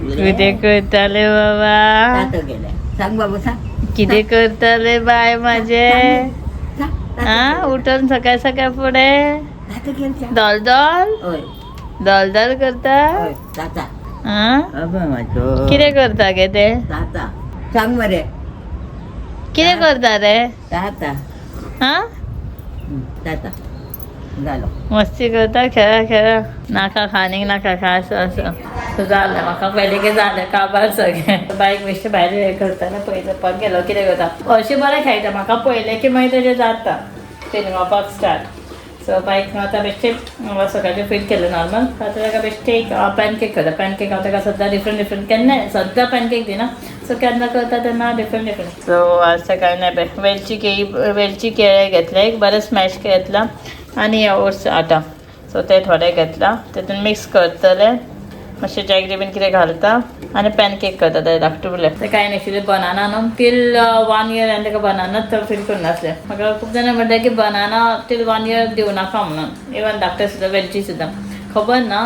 कितें करताले बाबा? तातो गेले. सांग बाबू सांग. कितें करताले बाय माझे? हा, उठून सकाळ सकाळ फुडें तातो गेले सांग. दोल दोल हय. दोल दोल करता. हय ताता. हा, अबे म्हाजो कितें करता गे ते? ताता सांग मरे. कितें करता रे? ताता. हा, ताता जालो. मस्ती करता. खेळा खेळा, नाका खानीक नाका खा. असं असं सो जालें म्हाका पयलें की जालें काबार सगळें. बायक बेश्टें भायर हें करतालें, पळयता गेलो कितें करता. अशें बरें खेळटा, म्हाका पळयलें की मागीर तेजें जाता फिरंगोवपाक स्टार्ट. सो बायक आतां बेश्टें सकाळचें फीड केलें नॉर्मल. आतां ताका बेश्टें एक पॅनकेक करता. पॅनकेक हांव ताका सद्दां डिफरंट डिफरंट, केन्नाय सद्दां पॅनकेक दिना. सो केन्ना करता तेन्ना डिफरंट डिफरंट. सो आज सकाळी नाही वेलची केळी, वेलची केळे घेतले एक बरें स्मॅश घेतला आनी ओट्स आटा. सो ते थोडे घेतला, तेतून मिक्स करतले, मातशें जॅगरी बीन कितें घालता आनी पॅनकेक करता ते धाकटुले. ते कांय न्ही, एक्चुली बनाना न्हू टील 1 इयर हांवें ताका बनानाच फीड करूं नासलें. म्हाका खूब जाणां म्हणटा की बनाना टील 1 इयर दिवं नाका म्हणून, इवन धाकटे सुद्दां, वेलची सुद्दां. खबर ना,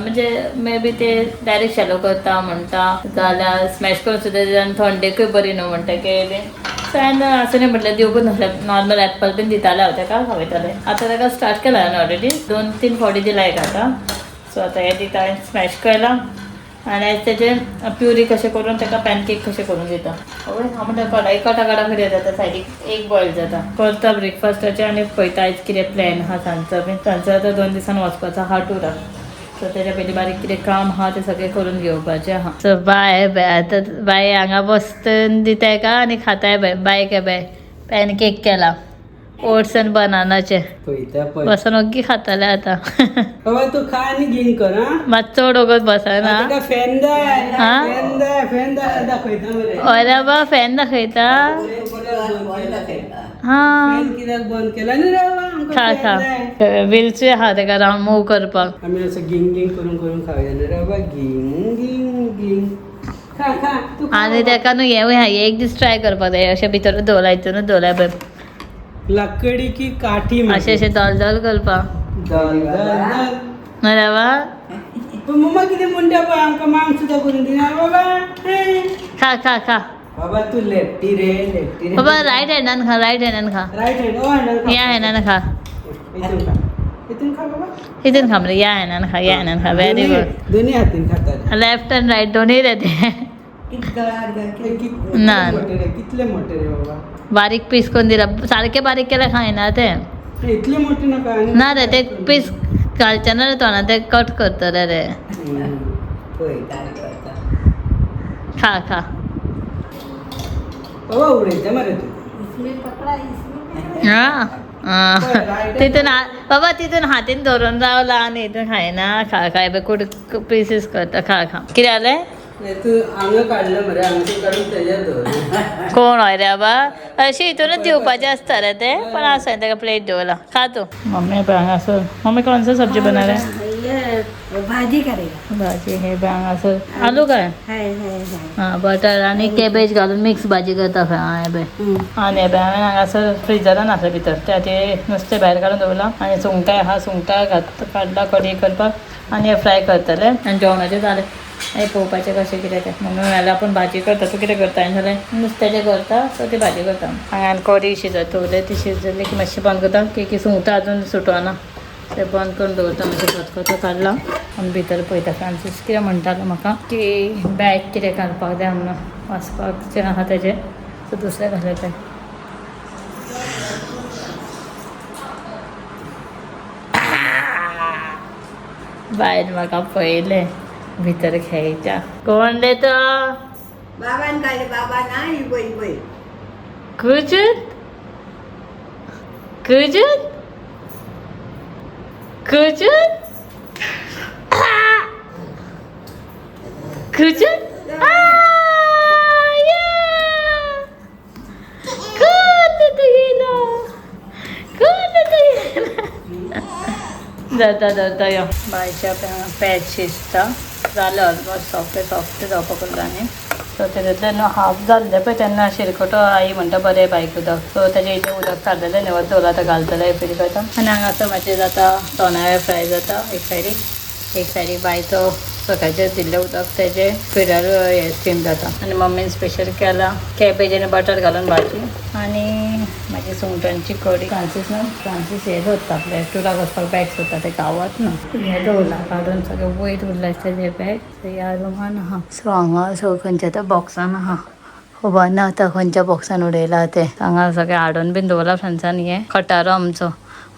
म्हणजे मे बी ते डायरेक्ट शॅलो करता म्हणटा, जाल्यार स्मॅश करून सुद्दां थंडेकूय बरी न्हू म्हणटा की बीन. सो हांवें असं न्ही म्हटलें दिवकूच नासलें. नॉर्मल एप्पल बीन दितालें हांव ताका, खावयतालें. आतां ताका स्टार्ट केला हांवें ऑलरेडी, 2-3 फावटी दिला एक आतां. सो आतां हें दिता, हांवें स्मॅश केलां आनी तेजें प्युरी कशें करून ताका पॅनकेक कशें करून दिता. हय, हांव म्हणटा कडाई काटा काटा खरी जाता, सायडीक एक बॉयल जाता. करता ब्रेकफास्टाचें आनी पळयता आयज कितें प्लॅन आहा सांजचो बीन. सांजचो आतां 2 दिसान वचपाचो आहा टुराक. सो तेज्या पयलीं बारीक कितें काम आहा तें सगळें करून घेवपाचें आहा. सो बाय बाय, आतां बाय हांगा बसतन दिताय का आनी खाताय बाय. बाय काय बाय पॅनकेक केला ओट्स आनी बनानाचे. पळयता पळय. बसून ओग्गी खाताले आतां. बाबा तूं खा आनी गिंग कर. हा. मात चड वगत बसना. ताका फॅन जाय. हा? फॅन जाय, फॅन जाय, दाखयता मरे. हय रे बाबा, फॅन दाखयता. हा. फॅन कित्याक बंद केला न्ही रे बाबा? आमकां खा. फॅन खा. जाय. विलचूय आहा ताका रावंड मूव करपाक. आमी असं गिंग गिंग करून करून खावया न्ही रे बाबा. गिंग गिंग गिंग, खा खा तूं खा. आनी बाबा. ताका न्हू हेंवूय आहा, एक दीस ट्राय करपाक जाय. अशें भितर धोला, हितूनच धोला पळय. लाकडी की काठी. अशें अशें दोल दोल करपाक. दल दल दल. न्हय रे बाबा? पण मम्मा कितें म्हणटा पळय, आमकां मांग सुद्दां करून दिना बाबा. हे. खा खा खा. बाबा तू लेफ्टी रे, लेफ्टी रे. बाबा रायट हँडान खा, रायट हँडान खा. राईट हँड ओ हँडान. ह्या हँडान खा. इथून खा, इथून खा बाबा. हितून खा मरे, ह्या हँडान खा, ह्या हँडान खा. Very good. दोन्ही हातीन खाताले. लेफ्ट आनी रायट दोनूय रे ते. कित गळार घाल. हे ना. मोठे रे, कितले मोठे रे बाबा. बारीक पीस करून दिला, सारके बारीक केल्यार खायना ते. हे इतले मोठे नाका आनी. ना रे, ते पीस घालचे ना रे तोंडान, ते कट करतले रे. हम्म. पळय काय करता. खा खा. बाबा उडयता मरे तू. हा तितून बाबा तितून हातीन धरून रावला आनी हितून खायना. खा खा, हे कुड पिसीस करता. खा खा. कितें जालें? नाही, तू हांगा काडलं मरे, हांगासून काडून तेज्यार दवर. कोण हय रे बाबा, अशें हितूनच दिवपाचें आसता रे ते, पण आसा ताका प्लेट दवरला. खा तूं. मम्मी पळय हांगासर, मम्मी कौन सा सब्जी बना रहे? ये भाजी करेगा. भाजी. हे पळय हांगासर आलू काय है है है. हा, बटर आनी कॅबेज घालून मिक्स भाजी करता खंय. हा, हे पळय. आनी हे पळय, हांवें हांगासर फ्रिजरान आसलें भितर, ते खातीर नुस्तें भायर काडून दवरलां आनी सुंगटां आहा, सुंगटां घात काडला कडी करपाक आनी हे फ्राय करतले आनी जेवणाचें जालें. मागीर पळोवपाचें कशें कितें तें. मम्मी म्हणलें आपूण भाजी करता, तूं कितें करता? हांवें सांगलें नुस्त्याचें करता. सो ती भाजी करता. हांवें कडी शिजत दवरलें, ती शिजली की मातशी बंद करता की सुंगटां अजून सुटना, ते बंद करून दवरता. मातशें खतखतो काडला आनी भितर पळयता. फ्रांसीस कितें म्हणटालो म्हाका की बॅग कितें घालपाक जाय म्हणून वचपाक आहा तेजें. सो दुसरें घालें तें. बायन म्हाका पळयलें भितर खेळटा. कोण रे तो? बाबान काडले, बाबा ना ही पळय पळय. कुजूत कुजूत कुजूत कुजूत. कोण तो गेलो? कोण तो गेलो? धरता धरता यो. बायच्या पॅच शिजता, जालें ऑलमोस्ट, सोंपलें, सोफ्ट जावपाक उरला न्ही. सो तेतूंतल्यान न्हू हाफ जाल्लें पळय तेन्ना शिरकटो आई म्हणटा बरें बायक उदक. सो तेजें इल्लें उदक काडलेलें न्हय, दवरलां, आतां घालतलें फिरी करता. आनी हांगासर मातशें जाता, तोणाळे फ्राय जाता एक सायडीक, एक सायडीक बायचो सकाळचें दिल्लें उदक तेजें फिडर हे स्टीम जाता. आनी मम्मीन स्पेशल केला कॅबेज आनी बटर घालून भाजी आनी म्हाजी सुंगटांची कडी. फ्रांसीस न्हू, फ्रांसीस हे सोदता आपले टुराक वचपाक बॅग सोदता, ते गांवात ना. हे दवरला काडून सगळें वयर उरलां आसता ते बॅग. सो ह्या रुमान आहा. सो हांगा सो खंयच्या त्या बॉक्सान आहा, खबर ना आतां खंयच्या बॉक्सान उडयला ते. हांगा सगळें हाडून बीन दवरला फ्रेंड्सान. हे खटारो आमचो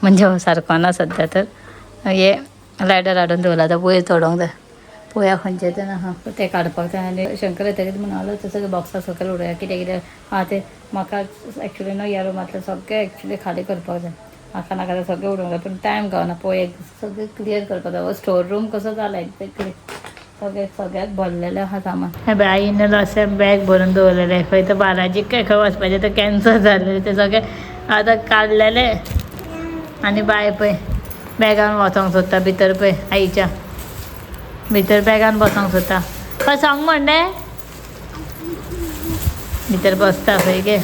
म्हणजे हो सारको ना सद्या, तर हे लायटर हाडून दवरला आतां वयर चडोंक जाय. पळोवया खंयचें तें आहा तें काडपाक जाय. आनी शंकर येतकीच म्हणून तें सगळें बॉक्सा सकयल उडोवया कितें कितें आहा तें. म्हाका एक्चुली न्हू ह्या रुमांतलें सगळें एक्चुली खाली करपाक जाय. म्हाका नाका तें सगळें उडोवंक जाय, पूण टायम गावना. पळोवया, सगळें क्लियर करपाक जाय. हो स्टोर रूम कसो जाला एक्झॅक्टली, सगळें सगळ्याक भरलेलें आहा सामान. हे बाय आईन अशें बॅग भरून दवरलेलें. खंय तर बालाजीक काय खंय वचपाचें तें कॅन्सल जालें, तें सगळें आतां काडलेलें. आनी बाय पळय बॅगान वचोंक सोदता भितर, पळय आईच्या भितर बॅगान बसोंक सोदता. खंय सांग म्हणलें भितर बसता खंय गे.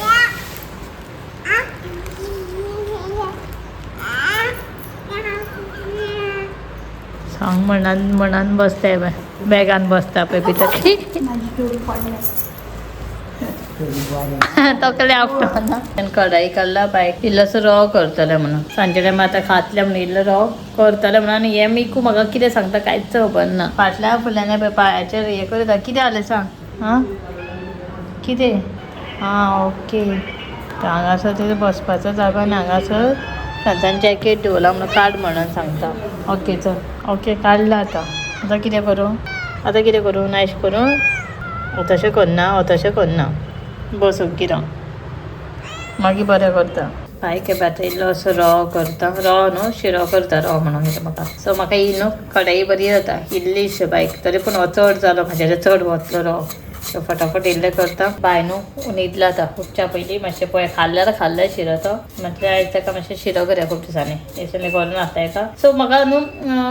सांग म्हणान म्हणान बसताय बाय, बॅगान बसता पळय भितर. तकले आपटना. कढाई काडला बाय, इल्लोसो रवो करतले म्हणून सांजे टायमार आतां खातले म्हणून इल्लो रवो करतले म्हणून. आनी हे मिकू म्हाका कितें सांगता कांयच खबर ना. फाटल्या फुडल्यान पळय पांयाचेर हें करता. कितें जालें सांग? आं कितें? आं ओके. हांगासर तेजो बसपाचो जागो आनी हांगासर तांच्यान जॅकेट दवरला म्हणून काड म्हणून सांगता. ओके चल, ओके काडला आतां. आतां कितें करूं? आतां कितें करूं? नायश करूं? तशें करना, तशें करना, बस ओग्गी राव, मागीर बरें करता. बाय केबे आतां इल्लो असो रवो करता. रवो न्हू, शिरो करता. रवो म्हणून कितें म्हाका. सो म्हाका ही न्हू कढाई बरी जाता इल्लीशी बायक, तरी पूण हो चड जालो म्हाज्या, चड वतलो रवो. सो फटाफट इल्लें करता. बाय न्हू न्हिदला आतां, उठच्या पयलीं मातशें पळय खाल्ल्यार खाल्लें शिरो तो. म्हटल्यार आयज ताका मातशें शिरो करया, खूब दिसांनी दिसांनी करून नासता एका. सो म्हाका न्हू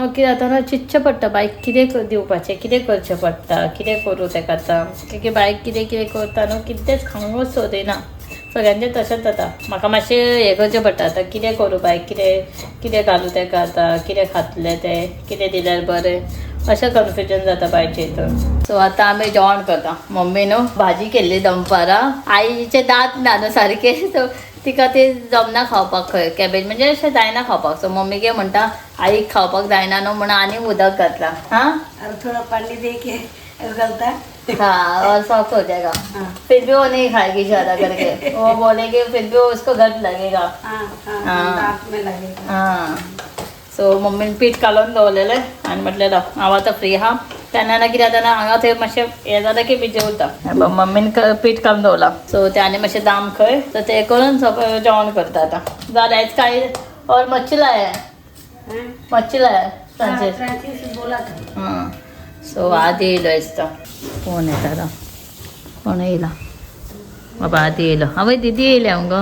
कितें जाता ना, चिंतचें पडटा बायक कितें दिवपाचें, कितें करचें पडटा, कितें करूं ताका आतां. की बायक कितें कितें करता न्हू, कितेंच खावंकच सोदिना. सगळ्यांचें तशेंच जाता. म्हाका मातशें हें करचें पडटा आतां, कितें करूं बाय, कितें कितें घालूं ताका आतां, कितें खातलें तें, कितें दिल्यार बरें, अशें कन्फ्युजन जाता बायचे हितून. सो आतां आमी जेवण करता. मम्मी न्हू भाजी केल्ली दनपारां. आईचे दांत ना न्हू सारके, सो तिका ते जमना खावपाक खंय कॅबेज, म्हणजे अशें जायना खावपाक. सो मम्मी कितें म्हणटा, आईक खावपाक जायना न्हू म्हणून आनी उदक घातलां. हां और थोड़ा पानी दे के गलता. हाँ, और सॉफ्ट हो जाएगा. हाँ। फिर भी वो नहीं खाएगी ज़्यादा करके, वो बोलेगी फिर भी उसको घट लगेगा. हाँ हाँ. हाँ. दांत में लगेगा. हां, सो मम्मीन पीठ कालोवन दवरलेलें आनी म्हटलें राव हांव आतां फ्री आहा तेन्ना ना, कितें जाता ना हांगा थंय मातशें हें जालें की बी जेवता. मम्मीन पीठ काडून दवरलां, सो तें आनी मातशें दाम खंय, सो तें करून सगळें जेवण करता आतां. जालें आयज काय और मच्छी लाय. हाँ? मच्छी लाय. हाँ, फ्रांसीस. फ्रांसीस बोला था. हां, सो आदी येयलो दिसता. फोन येता आतां, कोण येयला बाबा? आदी येयलो. आवय, दिदी येयल्या मुगो.